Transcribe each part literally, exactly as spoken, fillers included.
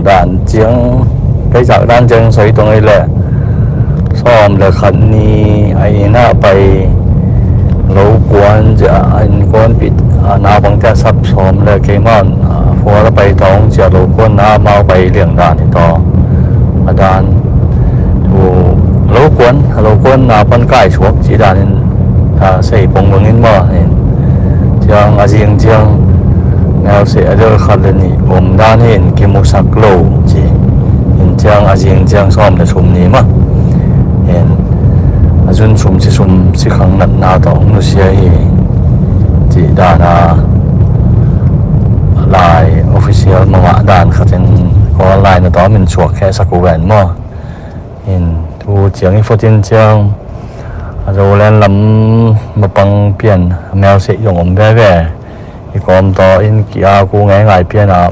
Dan ciang, kei zak dan ciang soi tong ei le sawm le khat ni a inn ah pai, lo kuan cia, a innkuanpih, a, naupangte a sap sawm le keimah, a, khual a pai tawng cia lo kuan na mau pai liang dan hi taw. A dan tu lo kuan, a lo kuan na pan kai suak ci dan in, a, sei pong bangin maw in. Ciang a zing ciang mel se a del khat le nih om dan hi in kimusak lo ci. In ciang a zing ciang sawm le sum ni mah in a zun sum si sum si khang natna tawh hong nusia hi ci dan a lai official mangah dan khatin online a tawm in suak khehsak uh ven maw. In tu ciang i fotin ciang a Zoland lam mapang pian a mel se zong om veve. I kawm tawh in ki-ak uh ngeingai pian a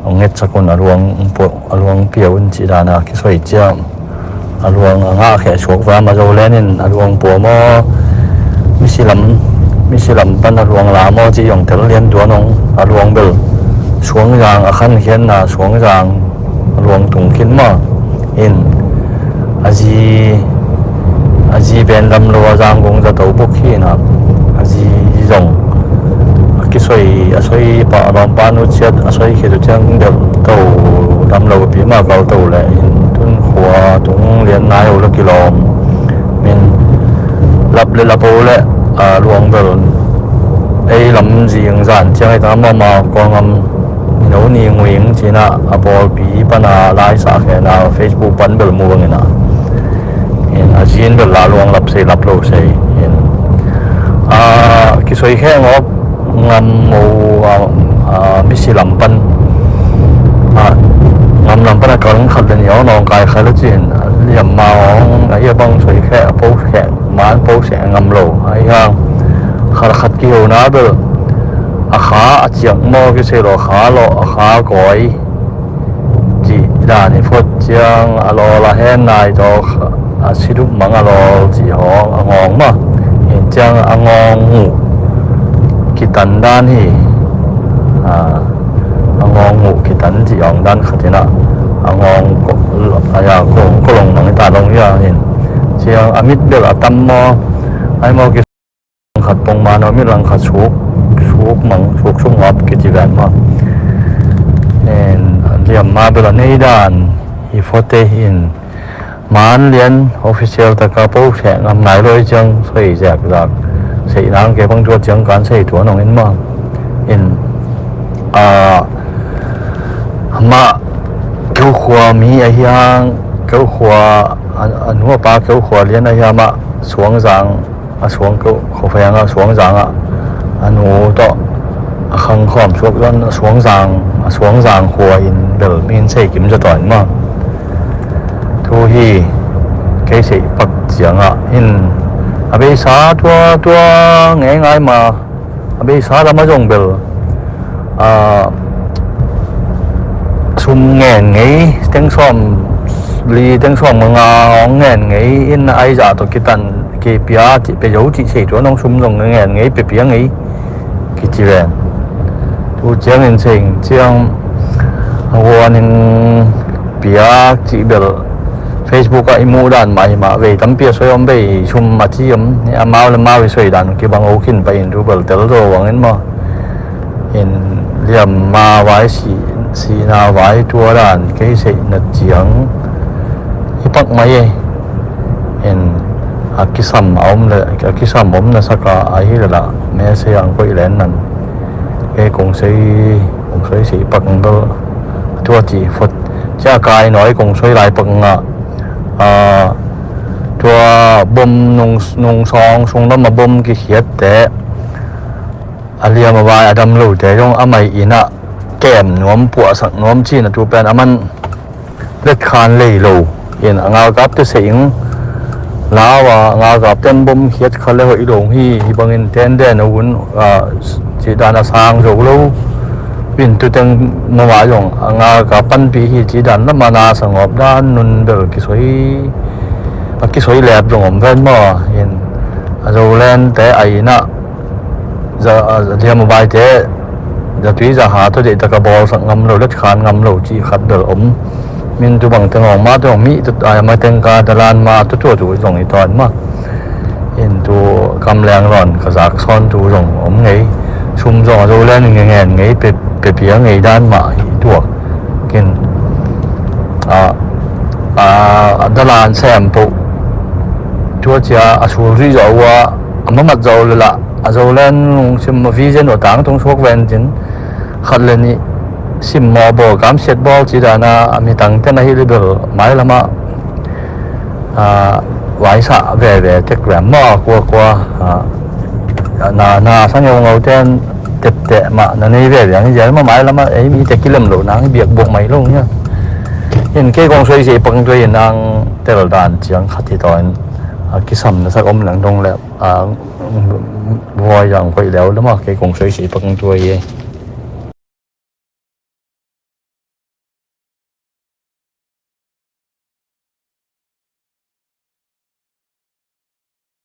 hong ngetsak un a luang pia un cih dan a kisoi ciang a luang a ngah kheh suak vam a Zoland in a luang pua maw, misi lam, misi lam pan a luang la maw cih zong tel lian tuan hong a luang bel suangzang a khankhiatna suangzang a luang tung khin maw. In a zi, a zi pen lam lo a zang gong za to buk hi na, a zi zong a kisoi, a soi pa a lawmpa nu ciat a soi khit uh ciang delh to lam lo pi ma kal to le in tun khua tung lian nai uh la kilawm min lap le lap uh le a luang bel ei lam zing zan ciang ei ta mama kawngam no ni nguing cina a pawlpi pana laisa khena Facebook pan bel mu bangina in a zin bel la luang lap sei lap lo sei in a kisoi khe ngawk ngam mo a, a, misi lam pan a, ngam lam pan a kal khat le ni awng nawng kai khat le cin a liam ma awng a hia bang soi khe a po khe man po se ngam lo a hia khat khat kihona bel a kha a ciak maw kisei lo kha lo a kha kawi cih dan i phot ciang a lawl a hen nai tawh a sidup mang a lawl cih hawng a ngawng mah in ciang a ngawng nguh kitan dan hi. A ngawng nguh kitan cih hawng dan khatinah a ngawng a ya kong kolong mang i ta long ya in ciang a mit bel a tam maw ai maw ki khat pong man a mit langkhat suk suk mang suk suk ngap kici ven ma. Liam ma bel a nei dan i fote in man lian official taka po seh ngam nai loi ciang sei zek zak sei nang ke bang tua ciang kan sei tua nong in ma in a ma keu khua mi a hiang keu khua a nuapa keu khua lian a hiang ma suang zang a suang keuh khuafaiang ah suangzang ah a nu tawh a khangkhawm suak zon a suangzang a suangzang khua in bel min sei kim za tawn ma. Thu hi kei sei pak ciangah in a beisa tua tua ngei ngai ma a beisa lam a zong bel a sum ngen ngei teng sawm li teng sawm nga nga hong ngen ngei in a aizah tawh kitan kei pia cih pe zo cih sei tuan hong sum zong ngen ngei pe pia ngei kici ven. Tu ciangin sei ciang a huanin piak cih bel Facebook ah i muh dan mah hi mah vei tampi a soi om vei sum a ci om a mau le mau i soi dan kibang o khin pah in tu bel tel zo vangin maw. In liam ma vai si sihna vai tua dan kei seihna ciang hi pak mai e. In a kisam a om le a kisam om na saka a hi le lah me se ang koih len nan kei kong sei kong sei sei pak ang bel tua ci fot cia kai noi kong sei lai pak nga a tua bom nung nung song sung lam a bom kikhiat te a liam a vai a dam lo te zong a mai in ah kem nuam puahsak nuam cin a tu pen a man let khan lei lo in a ngalkap te se ing lau a ngalkap ten bom khiat kha le hoih lo hi hi bangin ten den a hun ci dan a sang zo lo pin tu teng mama zong a ngalkap panpi hi ci dan lam a na sangop dan nun bel kisoi a kisoi lep zong om ven maw in a zo len te a in ah liam a vai te zatui zaha tawh deihtak a bawlsak ngam lo, letkhan ngam lo cih khat bel om. Min tu bang teng hong ma teng hong mih tu, a, ma teng ka dalan ma tu tua tu zong i tawn ma. In tu kam leng lawn ka zak sawn tu zong om ngei. Sum zong a zo len nge ngen ngei pe, pe pia ngei dan mah hi tua. Kin a, a, a dalan sem poh tua cia a sul zui zo ua a mamat zo le lah a zo len lungsim a vision ua tang tung suak ven cin khat le nih simmawh bawl, kamsiat bawl ci dana a mi tangten ahi le bel mailamah, a, vaisah veve tek vem maw, kuakua, a, na, na sa ngeungau ten tepteh mah na nei veve ang hi zial mah, mailamah ei mite kilem lo nang hi biak buak mai lo nia. In kei kong suaisei pang tuai in ang tel dan ciang khat hi tawh in, a, kisam na sak om nang dong le, a, voi zang koih leu le maw, kei kong suaisei pang tuai e.